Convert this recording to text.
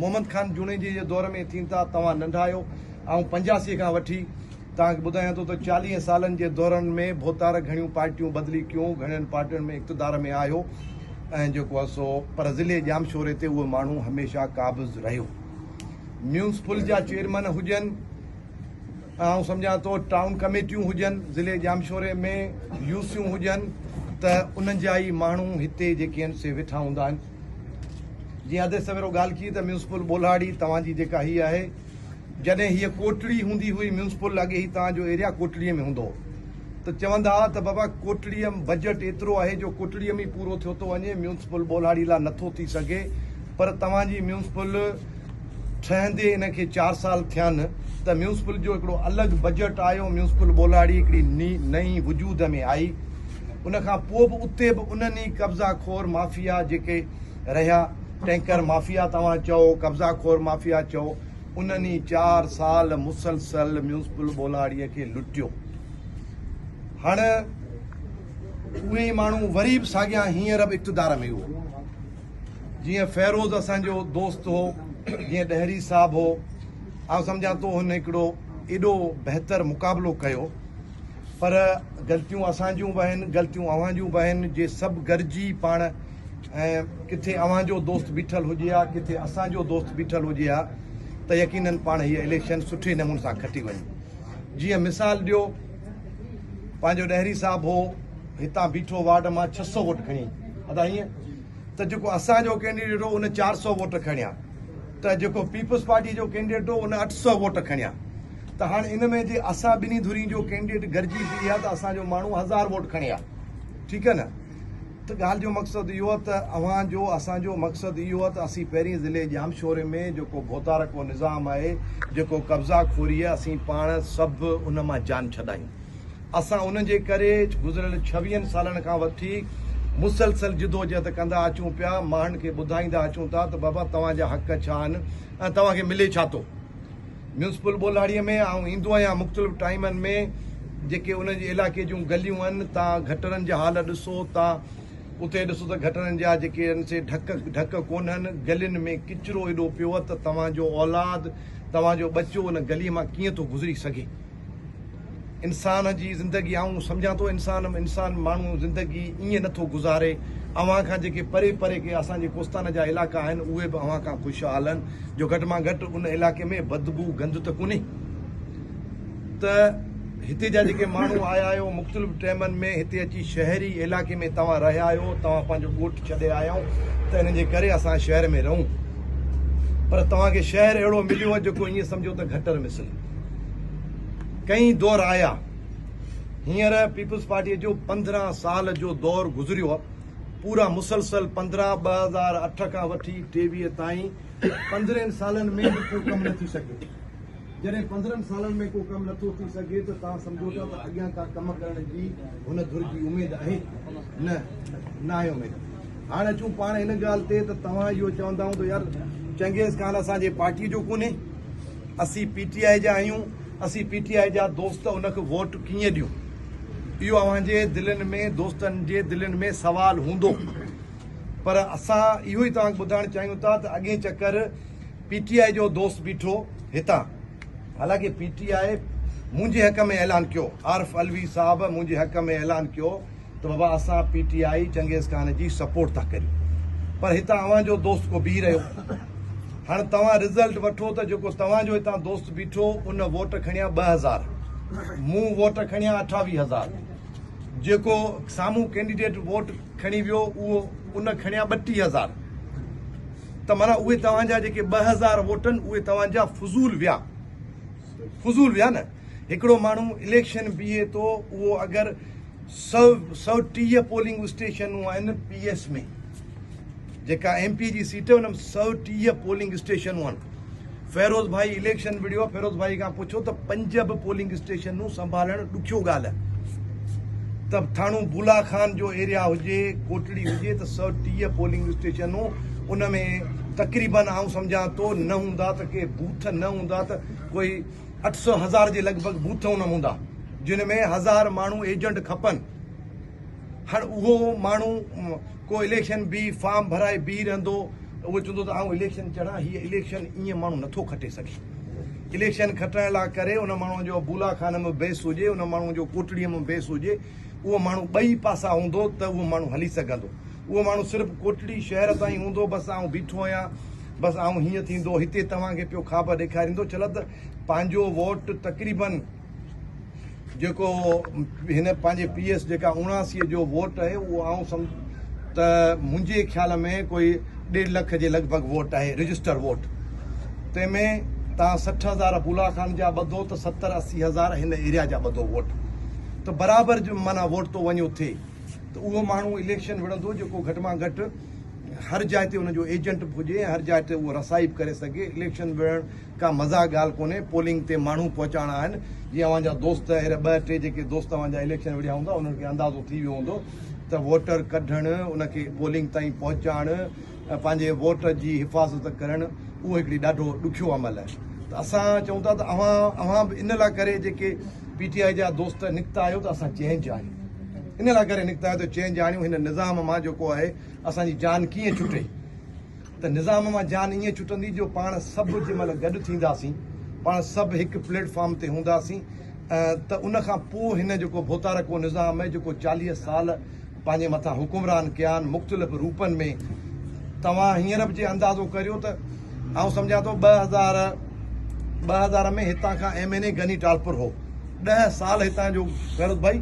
محمد خان جوڻيجي جي دور ۾ ٿين ٿا، توهان ننڍا آهيو، آئون 85 کان وٺي توهان کي ٻڌايان ٿو ته 40 سالن جي دورن ۾ ڀوتار گهڻيون پارٽيون بدلي ڪيون، گهڻين پارٽين ۾ اقتدار ۾ آيو ۽ جيڪو آهي سو پر ضلعي ڄامشوري تي اهو ماڻهو هميشه قابض رهيو. ميونسپل جا چيئرمن هجن، آئون سمجهان ٿو ٽائون ڪميٽيون هجن، ضلعي ڄامشوري ۾ يوسيون هجن ته انهن جا ئي ماڻهو هتي جيڪي آهن سي ويٺا هوندا آهن. جيئن ادي سويرو ڳالهه ڪئي ته ميونسپل ٻولهاڙي توهان جي جيڪا هي آهي، جڏهن هيء ڪوٽڙي هوندي هئي ميونسپل اڳي هي توهان جو ايريا ڪوٽڙيء ۾ هوندو هو ته چوندا ها ته بابا ڪوٽڙيء م بجيٽ ايترو آهي جو ڪوٽڙيء ۾ ئي پورو ٿيو ٿو وڃي ميونسپل ٻولهاڙي لا نٿو ٿي سگهي پر توهان جي ميونسپل ٺهندي ان کي چار سال ٿيا نه ته ميونسپل جو هڪڙو الڳ بجيٽ آيو ميونسپل ٻولهاڙي هڪڙي نئين وجود ۾ آئي ان کان پوء به اتي به انهن ئي قبضا خور مافيا جيڪي رهيا ٽينڪر مافيا توهان چئو قبضا خور مافيا چئو انهن ئي چار سال مسلسل ميونسپل ٻولهاڙيء کي لٽيو. هاڻ اهي ئي ماڻهو وري به ساڳيا هينئر به اقتدار ۾ اهو جيئن فيروز اسان جو دوست هو، جيئن ڏهري صاحب هو، آئون سمجهان ٿو هن هڪڙو ايڏو بهتر مقابلو ڪيو پر غلطيون اسان جون به آهن، غلطيون اوهان جون به آهن، جي سڀ گڏجي پاڻ ۽ ڪٿي اوهان جو دوست بيٺل هجي ها ڪٿي اسان جو دوست بيٺل هجي ها ته يقينن پاڻ هيء اليڪشن سٺي نموني سان کٽي وڃي. جيئن مثال ڏيو پنهنجو ڏهري صاحب هو هتان بيٺو وارڊ مان 600 ووٽ کڻي ادا ائين ته جيڪو اسان جو ڪينڊيڊيٽ هو ان 400 ووٽ کڻيا ته جيڪو پيپلز پارٽي جو ڪينڊيڊيٽ هو ان 800 ووٽ کڻيا ته هاڻ ان ۾ جي اسان ٻنهي ڌرين جو ڪينڊيڊيٽ گڏجي پئي ها ته اسان جو ماڻهو 1000 ووٽ کڻي ها ٺيڪ آهي نه. ته ڳالهه جو مقصد اهو آهي ته اوهان جو اسان جو مقصد اهو آهي ته اسين پهرين ضلعي ڄامشوري ۾ جيڪو ڀوتارڪو نظام آهي جيڪو قبضا خوري آهي اسين پاڻ سڀ ان مان جان ڇڏايون اسان ان جي ڪري گذريل ڇويهن سالن کان وٺي مسلسل جدوجهد ڪندا اچون پيا ماڻهن کي ٻڌائيندا اچون ٿا ته بابا توهان جا حق ڇا آهن ۽ توهان کي ملي ڇا ٿو. ميونسپل ٻولهاڙيء ۾ آئون ايندو آهيان مختلف ٽائيمن ۾ جيڪي ان جي علائقي جون گليون آهن تان گٽرن جا حال ڏسو تان اتي ڏسو ته گٽرن جا جيڪي آهن سي ڍڪ ڍڪ ڪونهن گلين ۾ ڪچرو ايڏو پيو آهي ته توهان جو اولاد توهان جو ٻچو ان گلي مان ڪيئن ٿو گذري سگهي. انسان جي زندگي آئون سمجهان ٿو انسان انسان ماڻهو زندگي ائين نٿو گذاري اوهان کان جيڪي پري پري ڪي اسان جي ڪوستان جا علائقا آهن اهي به اوهان کان خوشحال آهن جو گهٽ مان گهٽ ان علائقي ۾ بدبو گند ته ڪونهي ته هتي جا جيڪي ماڻهو آيا آهيو مختلف ٽيمن ۾ هتي اچي شهري علائقي ۾ توهان رهيا آهيو توهان پنهنجو ڳوٺ ڇڏي آيا آهيو ته ان جي ڪري اسان شهر ۾ رهون پر توهان کي شهر اهڙو مليو آهي جيڪو ائين سمجهو ته گٽر مثل ڪئين دور آيا، هينئر پيپلز پارٽيء جو 15 سال جو دور گذريو، پورا مسلسل 15 2008 کان وٺي 23 تائين پندرهن سالن ۾ به ڪو ڪم نه ٿي سگهيو. جڏهن 15 سالن ۾ ڪو ڪم نٿو ٿي سگهي ته توهان سمجهو ٿا ته اڳيان ڪا ڪم ڪرڻ جي هن ڌر جي اميد آهي؟ نه، ناهي اميد. هاڻ اچون پاڻ ان ڳالهه تي ته توهان اهو چوندا هون ته يار چنگيز خان اسان جي پارٽيء جو ڪونهي. اسين پي ٽي آء جا آهيون، اسين پي ٽي آء جا دوست ان کي ووٽ ڪيئن ڏيون؟ اهو اوهان جي دلين ۾ دوستن جي دلين ۾ سوال هوندو پر اسان اهو ئي توهان کي ٻڌائڻ چاهيون ٿا ته اڳئين چڪر پي ٽي آء جو دوست بيٺو هتان حالانڪه پي ٽي آء منهنجي حق ۾ اعلان ڪيو عارف علوي صاحب منهنجي حق ۾ اعلان ڪيو ته بابا اسان پي ٽي آء چنگيز خان جي سپورٽ ٿا ڪريون پر هتان اوهان جو دوست ڪو بيهي رهيو هاڻ توهان رزلٽ وٺو ته جيڪو توهان جو هتان دوست بيٺو ان ووٽ کڻيا 2000 مون ووٽ کڻيا 28000 جيڪو سامهون ڪينڊيڊيٽ ووٽ کڻي ويو اهو ان کڻيا 32000 ته معنيٰ اهي توهان جا جيڪي 2000 ووٽن اهي توهان جا فضول ويا فضول ويا نه هڪڙو ماڻهو اليڪشن بيهي ٿو اهو اگر 130 پولنگ اسٽيشنون آهن پي ايس ۾ جيڪا ايم پي جي سيٽ ان ۾ 130 پولنگ اسٽيشنون آهن فيروز ڀائي اليڪشن وڙهيو فيروز ڀائي کان پڇو ته پنج به پولنگ اسٽيشنون سنڀالڻ ڏکيو ڳالهه آهي ته ٿاڻو بولا خان جو ايريا هجي ڪوٽڙي هجي ته 130 پولنگ اسٽيشنون ان ۾ تقريبن آئون سمجهان ٿو نه هوندا ته ڪي بوٿ نه هوندا ته ڪوئي 800 هزار جي لڳ ڀڳ بوٿ ان هوندا جن ۾ هزار ماڻهو ايجنٽ کپن. هاڻ اهو ماڻهو ڪو اليڪشن بي فارم ڀرائي بيهي رهندو، اهو چوندو ته آئون اليڪشن چڙهان، هيء اليڪشن ائين ماڻهو نٿو کٽي سگهي. اليڪشن کٽڻ لاء ڪري ان ماڻهوء جو بولا خان ۾ بيس هجي، ان ماڻهوء جو ڪوٽڙيء ۾ بيس هجي، اهو ماڻهو ٻئي پاسا هوندو ته اهو ماڻهو هلي سگهندو. اهو ماڻهو صرف ڪوٽڙي شهر تائين هوندو، بس آئون بيٺو آهيان، بس آئون هيئن ٿيندو، هتي توهان کي پيو خواب ڏيکاريندو، ڇلا ته پنهنجو ووٽ تقريبن جيڪو هن پنهنجي پي ايس جيڪا 79 جو ووٽ آهي اهو آئون سمجھ ته منهنجي خيال ۾ ڪوئي ڏيڍ لک جي لڳ ڀڳ ووٽ آهي رجسٽر ووٽ تنهن ۾ تان 60 هزار بولا خان جا ٻڌو ته 70 80 هزار هن ايريا جا ٻڌو ووٽ ته برابر جو معنيٰ ووٽ ٿو وڃي اٿي ته اهو ماڻهو اليڪشن وڙهندو جيڪو گهٽ مان گهٽ هر جاء تي ان جو ايجنٽ به هجي ۽ هر جاء تي اهو رسائي به ڪري سگهي اليڪشن وڙهڻ ڪا مذاق ڳالهه ڪونهي، پولنگ تي ماڻهو پهچائڻا آهن، جيئن اوهان جا دوست اهڙا ٻه ٽي جيڪي دوست اوهان جا اليڪشن وڙهيا هوندا انهن کي اندازو ٿي ويو هوندو ته ووٽر ڪڍڻ، ان کي پولنگ تائين پهچائڻ ۽ پنهنجي ووٽ جي حفاظت ڪرڻ اهو هڪڙي ڏاڍو ڏکيو عمل آهي ته اسان چئون ٿا ته اوهان اوهان به ان لاء ڪري جيڪي پي ٽي آء جا دوست نڪتا آهيو ته اسان چينج آڻيون ان لاء ڪري نڪتا آهيو ته چينج آڻيون هن نظام مان جيڪو آهي اسان جي جان ڪيئن ڇٽي. ته نظام مان جان ائين ڇٽندي جو پاڻ سڀ جنهن مهل گڏ ٿينداسين، پاڻ سڀ هڪ پليٽ فارم تي هونداسين ته ان کان پوء هن جيڪو ڀوتارڪو نظام آهي جيڪو 40 سال پنهنجي مٿان حڪمران ڪيا آهن مختلف روپن ۾ توهان هينئر به جي اندازو ڪريو ته آئون سمجهان ٿو 2000 2000 ۾ هتان کان M N A Ghani Talpur هو 10 سال هتان جو فيروز ڀائي.